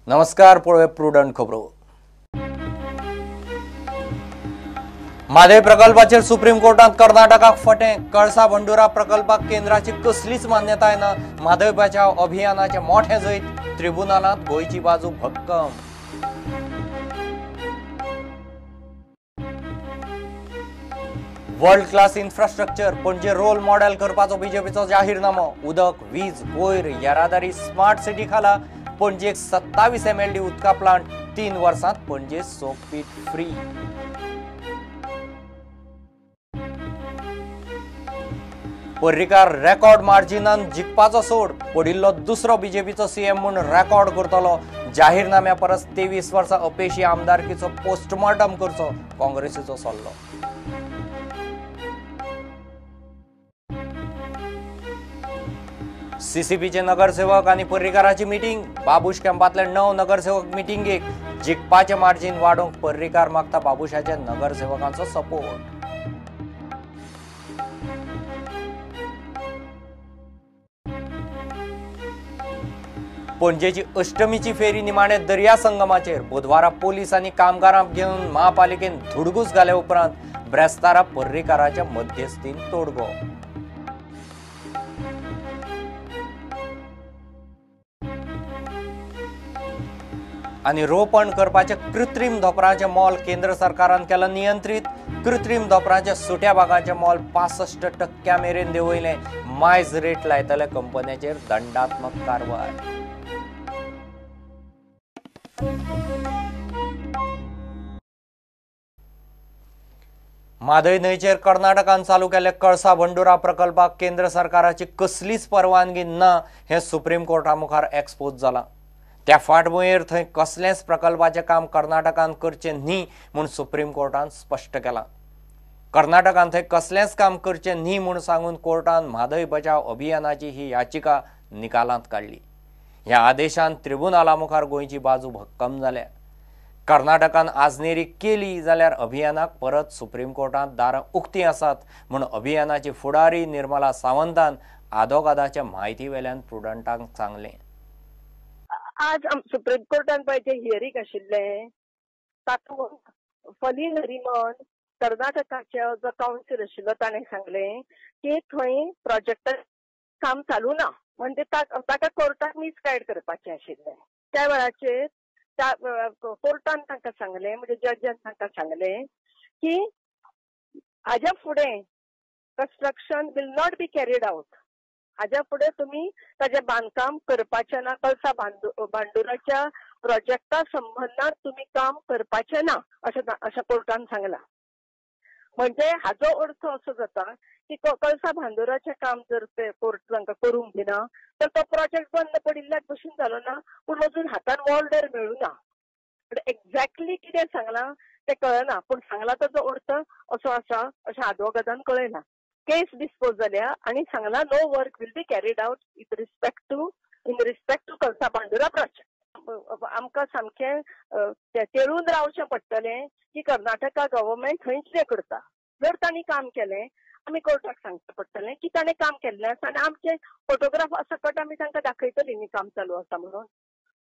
नमस्कार, पळोवया प्रुडंट खबरो. म्हादय प्रकल्पाचेर सुप्रीम कोर्टांत कर्नाटकाक फटें. कळसा भंडुरा प्रकल्पाक केंद्राची कसलीच मान्यताय ना. म्हादय बचाव अभियानाचे मोठे जैत. ट्रिब्युनलांत गोंयची बाजू भक्कम. World class infrastructure Panaji role model करपाचो बीजेपीचो जाहीरनामो. उदक, वीज, कोयर, येरादारी, स्मार्ट सिटी खाला पणजेक 27 MLD उदका प्लांट. 3 वर्सांत Panaji soak pit free. Parrikar record मार्जिनान जिखपाचो सोड. पडिल्लो दुसरो बीजेपीचो सीएम म्हूण रेकॉर्ड करतलो. जाहीरनाम्या परस 23 वर्सां अपेशी आमदारकीचो पोस्टमॉर्टम करचो काँग्रेसीचो सल्लो. सीसीपीचे नगरसेवक आनी पर्रीकाराची मिटींग. बाबूश कॅम्पांतले 9 नगरसेवक मिटिंगेक. जिखपाचें मार्जीन वाडोवंक पर्रीकार मागता बाबूशाच्या नगरसेवकांचो सपोर्ट. पणजेची अष्टमीची फेरी निमाणे दर्या संगमाचेर. बुधवारा पोलीस आनी कामगारांक घेवन महापालिकेन धुडगूस घाले उपरांत ब्रेस्तारा पर्रीकाराच्या मध्यस्थीन तोडगो. आनी रोपण करपाचे कृत्रीम धोपरांचे मोल केंद्र सरकारान केला नियंत्रीत. कृत्रीम धोपरांच्या सुट्या भागांचे मोल 65% मेरेन देंवयलें. मायज रेट लायतल्या कंपन्याचेर दंडात्मक कारवाय. म्हादय न्हंयचेर कर्नाटकान चालू केल्ल्या कळसा भंडुरा प्रकल्पाक केंद्र सरकाराची कसलीच परवानगी ना हें सुप्रीम कोर्टा मुखार एक्सपोज जालां. त्या फाटभुंयेर थंय कसलेंच प्रकल्पाचें काम कर्नाटकान करचें न्ही म्हूण सुप्रीम कोर्टान स्पश्ट केलां. कर्नाटकान थंय कसलेंच काम करचें न्ही म्हूण सांगून कोर्टान म्हादय बचाव अभियानाची ही याचिका निकालांत काडली. ह्या आदेशान ट्रिब्युनला मुखार गोंयची बाजू भक्कम जाल्या. कर्नाटकान आजनेरी केली जाल्यार अभियानाक परत सुप्रीम कोर्टांत दारां उक्तीं आसात म्हूण अभियानाची फुडारी निर्मला सावंतान आदोगादाच्या म्हायती वेल्यान प्रुडंटांक सांगलें. आज सुप्रीम कोर्टान पळय जें हियरींग आशिल्लें तातूंत फली नरिमन कर्नाटकाचे जो कावन्सील आशिल्लो ताणें सांगलें की थंय प्रोजेक्टार काम चालू ना, म्हणजे ताका कोर्टाक मिसगायड करपाचें आशिल्लें. त्या वेळाचेर कोर्टान तांकां सांगलें, म्हणजे जजान तांकां सांगलें की हाज्या फुडें construction will not be carried out. हाज्या फुडें तुमी ताजें बांदकाम करपाचें ना, कळसा भांडुराच्या प्रोजेक्टा संबंदान तुमी काम करपाचें ना अशें कोर्टान सांगलां. म्हणजे हाजो अर्थ असो जाता की कळसा भांडुराचें काम जर ते कोर्ट तांकां करूंक दिना तर तो प्रोजेक्ट बंद पडिल्ल्या भशेन जालो ना, पूण अजून हातान ऑर्डर मेळूं ना. एक्झॅक्टली कितें सांगलां तें कळना, पूण सांगलां ताजो अर्थ असो आसा अशें आदवोगादान कळयलां. केस डिस्पोज जाल्या आनी सांगलां no work will be carried out in respect to Kalsa Bhandura project. आमकां सामकें तेळून रावचें पडटलें की कर्नाटका गव्हर्मेंट थंय कितें करता. जर तांणी काम केलें आमी कोर्टाक सांगचें पडटलें की ताणें काम केल्लें आसा आनी आमचे फोटोग्राफ सकट आमी तांकां दाखयतलीं न्ही काम चालू आसा म्हणून.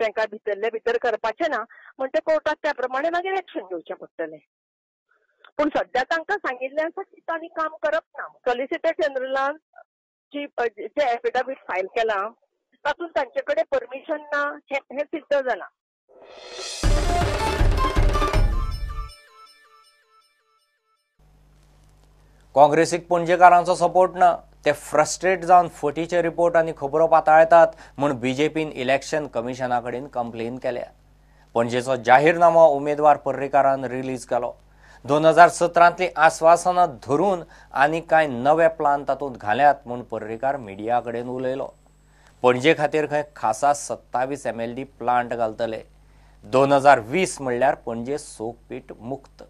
तांकां भितरले भितर करपाचें ना म्हणटे कोर्टाक त्या प्रमाणे मागीर एक्शन घेवचें पडटलें. पूण सद्या तांकां सांगिल्लें आसा की तांणी काम करप ना. सॉलिसिटर जनरलान जी जे एफिडेवीट फायल केलां तातूंत तांचे कडेन परमिशन ना हें सिद्ध जालां. काँग्रेसीक पणजेकारांचो सपोर्ट ना, ते फ्रस्ट्रेट जावन फटीचे रिपोर्ट आनी खबरो पाताळटात म्हूण बीजेपीन इलेक्शन कमिशना कडेन कंप्लेन केल्या. पणजेचो जाहीरनामो उमेदवार पर्रीकारान रिलीज केलो. 2017तलीं आस्वासनां धरून आनी कांय नवे प्लान तातूंत घाल्यात म्हूण पर्रीकार मिडिया कडेन उलयलो. पणजे खातीर खंय खासा 27 MLD plant घालतले. 2020 म्हणल्यार पणजे सोकपीठ मुक्त.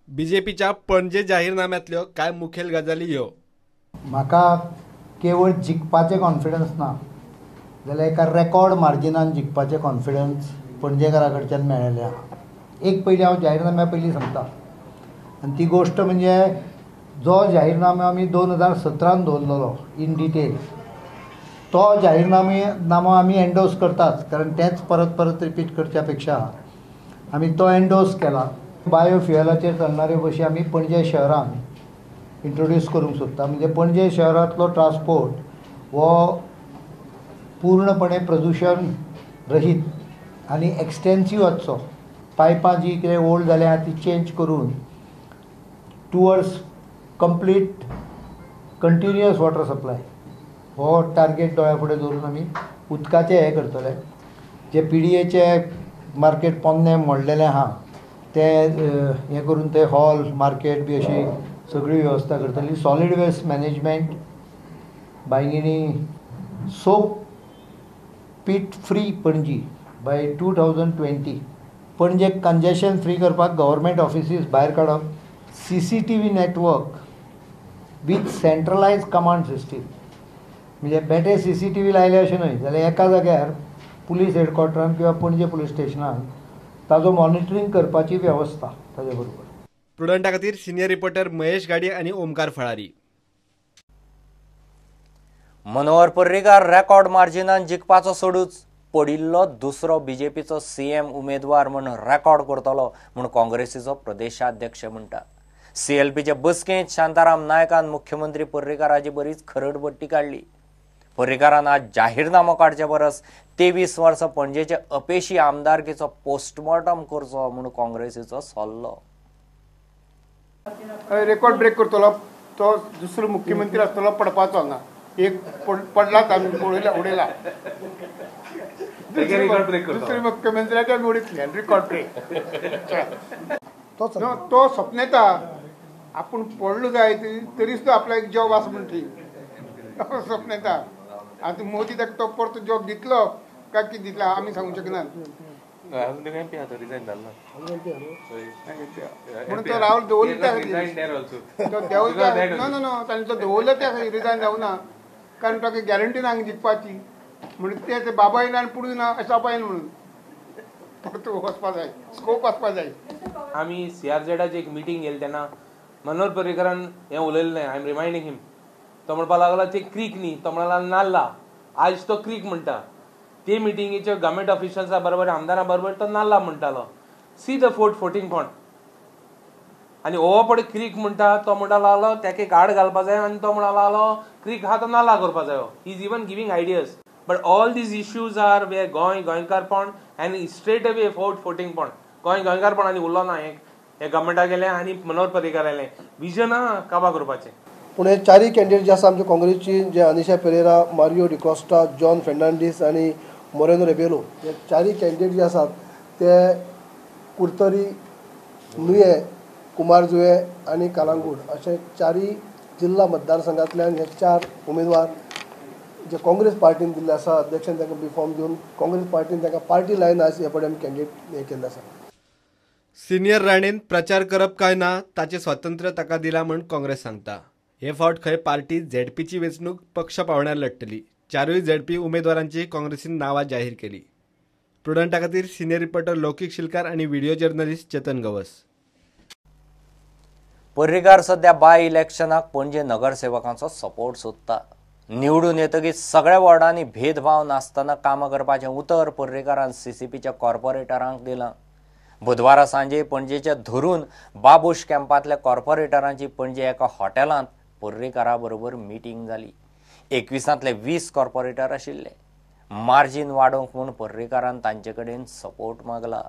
बीजेपीच्या पणजे जाहीरनाम्यांतल्यो कांय मुखेल गजाली ह्यो. म्हाका केवळ जिखपाचें कॉन्फिडन्स ना जाल्यार एका रेकॉर्ड मार्जिनान जिखपाचें कॉन्फिडन्स पणजेकारा कडच्यान मेळ्ळेलें आहा. एक पयलीं हांव जाहीरनाम्या पयलीं सांगता आनी ती गोश्ट म्हणजे जो जाहीरनामो आमी 2017 दवरलेलो इन डिटेल तो जाहीरनामो आमी एन्डोर्स करताच, कारण तेंच परत परत रिपीट करच्या पेक्षा आमी तो एन्डोर्स केला. बायोफ्युएलाचेर चलणाऱ्यो बशी आमी पणजे शहरांत इंट्रोड्यूस करूंक सोदता. म्हणजे पणजे शहरांतलो ट्रान्सपोर्ट हो पूर्णपणे प्रदूशण रहीत आनी एक्सटेन्सीव आसचो. पायपां जी कितें ओल्ड जाल्या ती चेंज करून towards complete continuous water supply हो टार्गेट दोळ्या फुडें दवरून आमी उदकाचें हें करतले. जे पी.डी.एचे मार्केट पोन्नें मोडलेलें आहा तें हें करून ते हॉल मार्केट बी अशी सगळी वेवस्था करतली. Solid waste management, Bainguinim soak pit free Panaji by 2020, Panaji congestion free करपाक गव्हर्मेंट ऑफिसीस भायर काडप, CCTV network with centralise command system. म्हणजे बेटे CCTV लायले अशें न्हय जाल्यार एका जाग्यार पुलीस हेडक्वॉर्टरान किंवा पणजे पुलीस स्टेशनान ताजो मॉनिटरींग करपाची वेवस्था ताजे बरोबर. प्रुडंटा खातीर सिनियर रिपोर्टर महेश गाडी आनी ओमकार फळारी. मनोहर पर्रीकार रेकॉर्ड मार्जिनान जिखपाचो सोडूच पडिल्लो दुसरो बीजेपीचो सीएम उमेदवार म्हूण रेकॉर्ड करतलो म्हूण काँग्रेसीचो प्रदेशाध्यक्ष म्हणटा. सीएलपीचे बसकेंत शांताराम नायकान मुख्यमंत्री पर्रीकाराची बरीच खरडपट्टी काडली. पर्रीकारान आज जाहीरनामो काडचे परस 23 वर्सां पणजेचे अपेशी आमदारकीचो पोस्टमॉर्टम करचो म्हूण काँग्रेसीचो सल्लो. रेकॉर्ड ब्रेक करतलो तो दुसरो मुख्यमंत्री आसतलो पडपाचो हांगा एक पडलाच आमी उडयला उडयला दुसरे मुख्यमंत्र्याक आमी उडयतले रेकॉर्ड ब्रेक. तो सपनेता आपूण पडलो जाय तरी सुद्दां आपल्याक एक जॉब आसा म्हणटा सपनेता. आतां मोदी ताका तो परतो जॉब दितलो काय कितें दितलो आमी सांगूंक शकना. म्हणून तो राहुल दवरलो त्या खातीर, नो नो नो ताणें तो दवरलो त्या खातीर रिजायन जावना, कारण ताका गॅरंटी ना हांगा जिखपाची. म्हणून ते बाबा येना आनी पुडू ना अशें जावपा जायना, म्हणून परतो वचपा जाय, स्कोप आसपा जाय. आमी सीआरझेडाची एक मिटींग केली तेन्ना मनोहर पर्रीकारान हें उलयलें, I am reminding him. तो म्हणपाक लागला ते क्रीक न्ही, तो म्हणला नाल्ला, आयज तो क्रीक म्हणटा. ते मिटिंगेच्यो गव्हर्मेंट ऑफिशल्सा बरोबर आमदारा बरोबर तो नाल्ला म्हणटालो. See the fort fourteen point आनी हो पळय क्रीक म्हणटा, तो म्हणटा लागलो ताका एक आड घालपा जाय आनी तो म्हणा लागलो क्रीक आहा तो नाल्ला करपा जायो. He is even giving ideas, but all these issues are way Goa गोंयकारपण आनी स्ट्रेट अवे फोर्ट फोर्टीन पॉयंट. गोंय गोंयकारपण आनी उरलो ना. हे गव्हर्मेंटाक गेलें आनी मनोहर पर्रीकार आयलें, विजन आहा काबा करपाचें. पूण हे चारय कॅन्डिडेट जे आसा आमचे काँग्रेसची, जे अनिशा पेरेरा, मारियो डिकॉस्टा, जॉन फेर्नांडीस आनी मोरेनो रेबेलो, हे चारय कॅन्डिडेट जे आसात ते कुर्तरी, नुये, कुमारजुवे आनी कालांगूट अशे चारय जिल्ला मतदारसंघांतल्यान हे चार उमेदवार जे काँग्रेस पार्टीन दिल्ले आसा. अध्यक्षान तांकां बी फॉर्म दिवन काँग्रेस पार्टीन तांकां पार्टी लायन आयज हे पळय आमी कॅन्डिडेट हे केल्ले आसा. सिनियर राणेन प्रचार करप काय ना ताचें स्वातंत्र्य ताका दिलां म्हूण काँग्रेस सांगता. हे फावट खंय पार्टी झेडपीची वेंचणूक पक्ष पावण्यार लढटली. चारूय झेडपी उमेदवारांची काँग्रेसीन नांवां जाहीर केली. प्रुडंटा खातीर सिनियर रिपोर्टर लौकीक शिलकार आनी व्हिडिओ जर्नलिस्ट चेतन गवस. पर्रीकार सध्या बाय इलेक्शनाक पणजे नगरसेवकांचो सपोर्ट सोदता. निवडून येतकीच सगळ्या वॉर्डांनी भेदभाव नासतना कामां करपाचें उतर पर्रीकारान सीसीपीच्या कॉर्पोरेटरांक दिलां. बुधवारा सांजे पणजेच्या धरून बाबूश कॅम्पांतल्या कॉर्पोरेटरांची पणजे एका हॉटेलांत पर्रीकारा बरोबर मिटींग जाली. 21तांतले 20 कॉर्पोरेटर आशिल्ले. मार्जीन वाडोवंक म्हूण पर्रीकारान तांचे कडेन सपोर्ट मागला.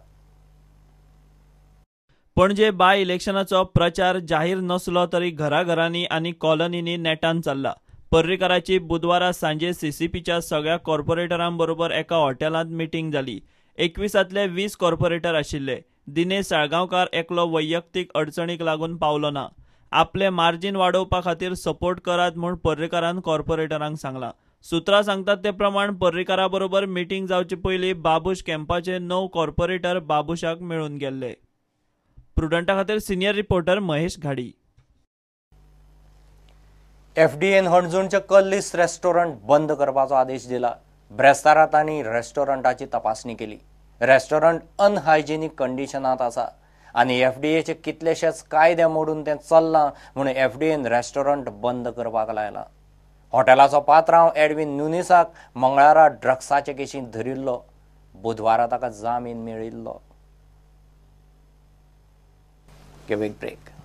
पणजे बाय इलेक्शनाचो प्रचार जाहीर नसलो तरी घराघरांनी आनी कॉलनींनी नेटान चल्ला. पर्रीकाराची बुधवारा सांजे सीसीपीच्या सगळ्या कॉर्पोरेटरांबरोबर एका हॉटेलांत मिटींग जाली. 21तांतले 20 कॉर्पोरेटर आशिल्ले. दिनेश साळगांवकार एकलो वैयक्तीक अडचणीक लागून पावलो ना. आपले मार्जीन वाडोवपा खातीर सपोर्ट करात म्हूण पर्रीकारान कॉर्पोरेटरांक सांगलां. सूत्रां सांगतात ते प्रमाण पर्रीकारा बरोबर मिटींग जावचे पयलीं बाबूश कॅम्पाचे 9 कॉर्पोरेटर बाबूशाक मेळून गेल्ले. प्रुडंटा खातीर सिनियर रिपोर्टर महेश घाडी. एफडीएन हणजूणचे कल्लीस रेस्टॉरंट बंद करपाचो आदेश दिला. ब्रेस्तारा तांणी रेस्टॉरंटाची तपासणी केली. रेस्टॉरंट अनहायजेनीक कंडिशनांत आसा आनी एफडीएचे कितलेशेच कायदे मोडून तें चल्लां म्हूण एफडीएन रेस्टॉरंट बंद करपाक लायलां. हॉटेलाचो पात्रांव एडवीन नुनीसाक मंगळारा ड्रग्साचे केशींत धरिल्लो. बुधवारा ताका जामीन मेळिल्लो. Give a break.